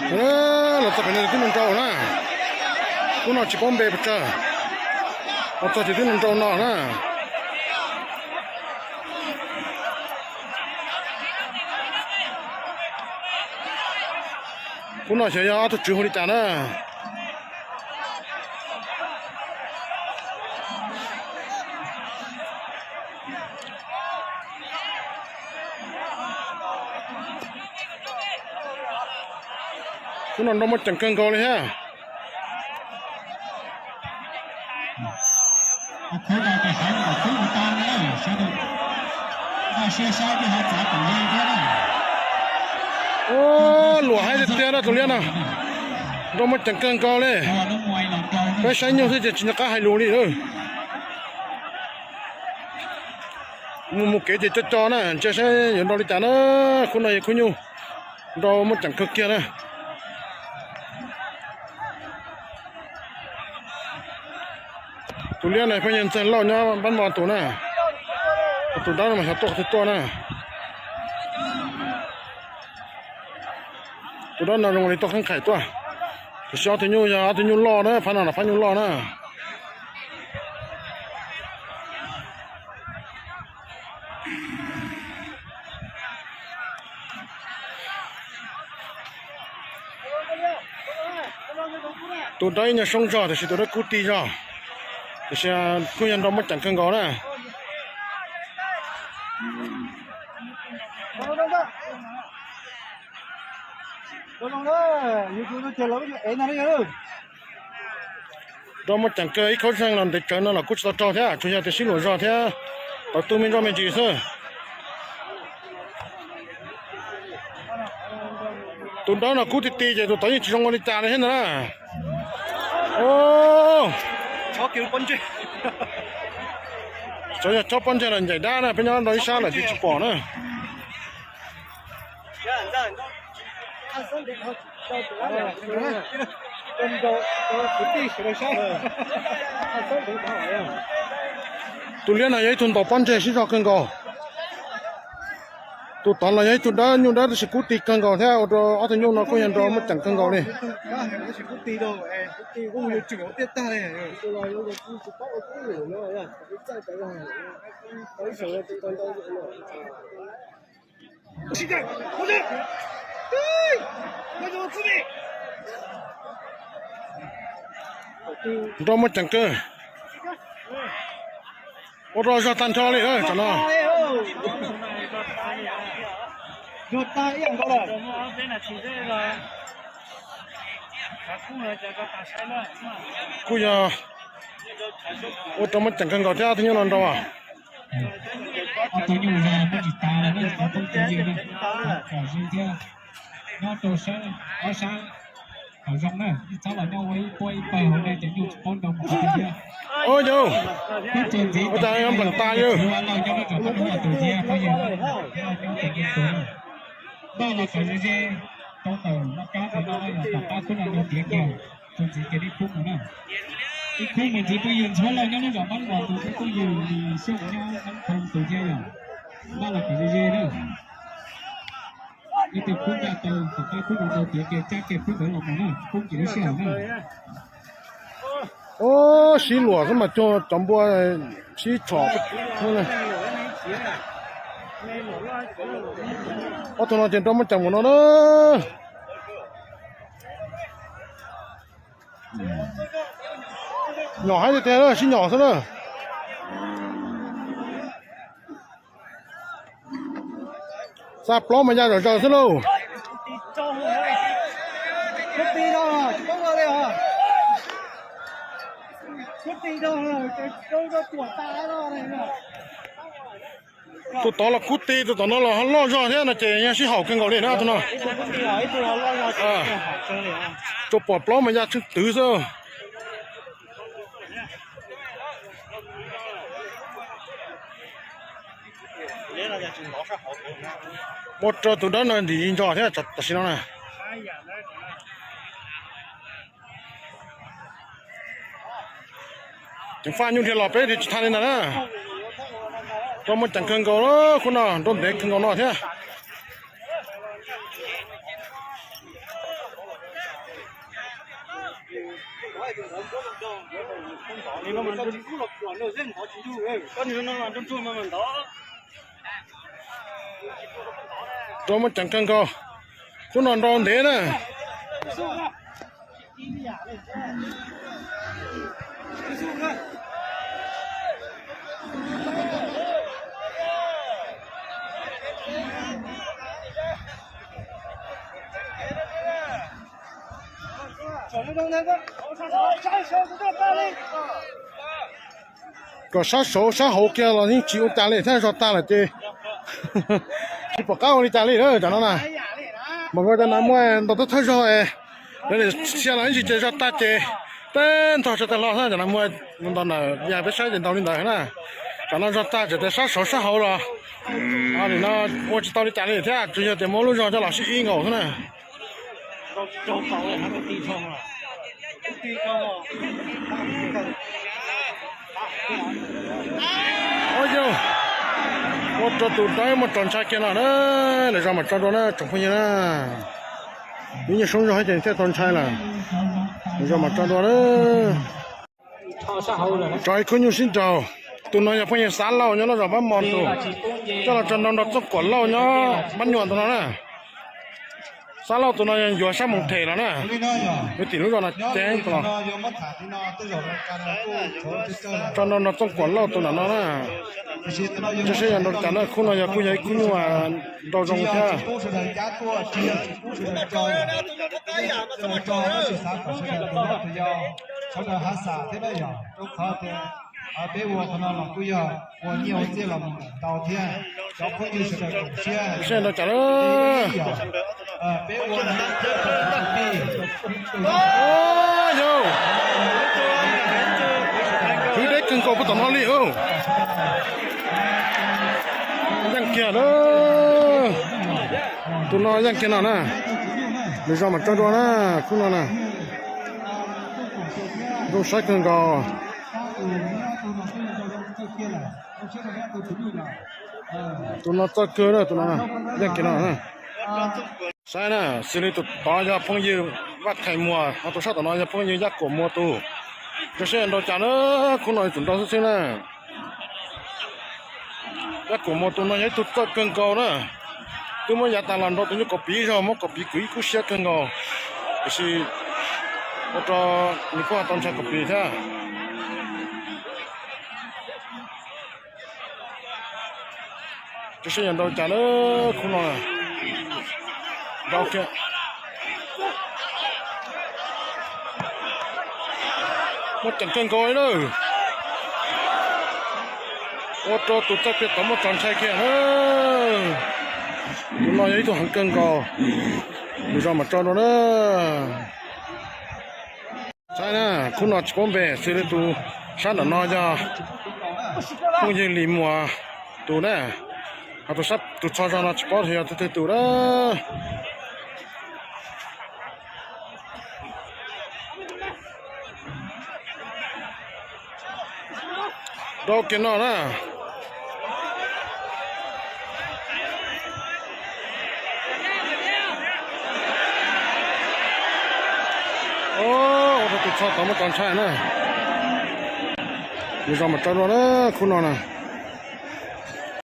Los txog pem no twb nrau nrau na. Khub no tsis paub npe pes tsawg. Los txog ces twb nrau nrau no na. Khub no xyov yog ob tug tswv hu li cas na. Khub no nrau muaj ceem kawg nkaus li thiab. Luam haib tiag tiag na tus liab no. Nrau muaj ceem kawg nkaus li. Peb saib nyuj xwb ces tsis nco qab hais lus li lawm. Mus mus kev ces co co na, ntsia saib yuav nrau li cas na. Khub no yog khub nyuj nrau muaj ceem kawg kiag na. Tus liab no pheej yog Ntxawg Lauj nyob Npab Mos tus na. Tus dawb no mas xyov tuaj qhov twg tuaj na. Tus dawb no zoo li tuaj kheeb khais tuaj. Tiam sis ob tug nyuj yog ob tug nyuj loj na, phab no los phab nyuj loj na. Tus dawb ib nyuag soob zog tiam sis tus dawb kub ti zog, tiam sis kuj yog nrau muaj ceem kawg nkaus na. Nrau muaj ceem kawg, ib khaub zeeg los ntev tsawv no los kuj tsis tau raug thiab, tsuas yog tias sib luam zog thiab tau tu me nroj me ntsis xwb. Tus dawb no kub ti ti ces tus tod yeej tsis zoo ua li cas li thiab ntag na. Xyov yog chob pob ntseg los ncaim dab na, peb nyob rau ib sab lawm ces tsis pom na. Tus liab no yog ib tug ntaus pob ntseg sib zog kawg nkaus. Tus tod los yog ib tug dawb, nyuj dawb tab sis kub ti kawg nkaus thiab ua rau ob tug nyuj no kuj yog nrau muaj ceem kawg nkaus li. Nrau muaj ceem kawg. Ua rau zog tag nrho li tam no. Kuj yog ua rau muaj ceem kawg nkaus thiab ob tug nyuj no nrau. Ob tug nyuj zog muaj tsis tas los nej cov phooj cov ywg na, kom zoo thiab. Nyob rau sab ob sab kom zoo na, ib txhob los nyob ua ib puab ib pawg hauv nej cov nyuj tsis paub nrau mus qhov twg thiab. Ua cas nplees tas yog? Npaj los kom ze ze rau ntawm laj kab ntawm no, yog tom qab khub no nrau tiav kiag, txuas ntxiv kiag ib khub mus na. Ib khub mus ntxiv phooj ywg ntxhuav lawm nyob lub zos Npab Mos tus, peb phooj ywg Xyooj nyob Nab Thoo tus thiab yog. Npaj los kom ze ze na. Ib tug khub ncaj tau, tom qab khub no nrau tiav kiag cab kiag khub ntawd los mus na, poob kiag lub sij hawm na. Ub, sib luam xwb mas cuag cov npua sib tshom. Ob tug no ces nrau muaj ceem mus no na. Nyom haib tiag tiag, sib nyom xwb na. Xa plaub mas ya zom zaws xwb lauj. Tus tod los kub ti, tus tom no los ho loj zog thiab no ces yog sib haum kawg nkaus li na tus no. Tsuas pom plaub mas ya tsheej twv xwb. Ua rau tus dawb no ntim ntso thiab tam sim no na. Ceev faj nyuj dhia los peb tsis tau li ntawd na. Nrau muaj ceem kawg nkaus, khub no nrau ntev kawg nkaus no thiab. Rau muaj ceem kawg nkaus. Khub no nrau ntev na. Kom sab saud sab hauv kiag los yeej tsis ua cas li thiab, zog tag lawm ces tsis pom qab ua li cas li lawm tam no na. Mas ua cas no muaj ntau thawj zog, lawv nim xia los ib ntsis ces zog tag ces teb ntog tso tag hlo xwb. Tam no muaj ntau na, yog peb saib ces ntau li ntawd na. Tam no zog tag tseem tias sab saud sab hauv los nim no ua tsis tau li cas li thiab, tsuas yog tias muab lub zog coj los sib ib nkaus xwb na. Ua rau tus dawb muaj tsos ntshai kiag no na, lwm zaus mam tso dua na tsoom phooj ywg na. Ib nyuag soob zog ces thiaj tau ntshai lawm. Lwm zaus mam tso dua na. Tso ib khub nyuj sib nraus. Tus no yog phooj ywg Xab Lauj nyob lub zos Pab Mos tus, coj los tso nrau nrog Txooj Kuam Lauj nyob Pab Nyuam tus no na. Xab Lauj tus no yog yuav sab Moos Them los na, yuav tim lub zos no ces los tso nrau nrog Txooj Kuam Lauj tus ntawm no na. Tso saib yog nrau cas na, khub no yog kuj yog ib khub nyuj nrau zoo thiab. Seb nrau cas lawm. Khwv deb kawg nkaus puag tom no li. Yeej kiag lawm. Tus no yeej kiag no na. Lwm zaus mam tso dua na, khub no na. Zoo saib kawg nkaus. Tus no txawj kawg na, tus no yeej kiag no na. Saib na, xws li tus tod yog phooj ywg Vaj Thais Muas, ho tus sab tom no yog phooj ywg Yaj Kuam Muas tus. Tso saib nrau cas na, khub no yuav tsum nrau xwb xwb na. Yaj Kuam Muas tus no yog ib tug txawj kawg nkaus na. Twb muab yav tas los nrau tus nyuj kaus piv zog, muab kaus piv kwv ib kub siab kawg nkaus. Tiam sis ua rau nws kuj ho tau ntshai kaus piv thiab. Tso saib yog nrau cas na, khub no nrau kiag. Muaj ceem kawg nkaus li na. Ua rau tus txawj piav tod muaj tsos ntshai kiag na. Tus no yog ib tug heev kawg nkaus. Lwm zaus mam tso dua na. Saib na, khub no tsis paub npe, xws li tus sab nram no yog phooj ywg Lis Muas tus na. Ho tus sab tus txho zog no tsis paub yog tus twg tus na. Rau kiag no na. Ua rau tus txho tod muaj tsos ntshai na. Lwm zaus mam tso dua na, khub no na.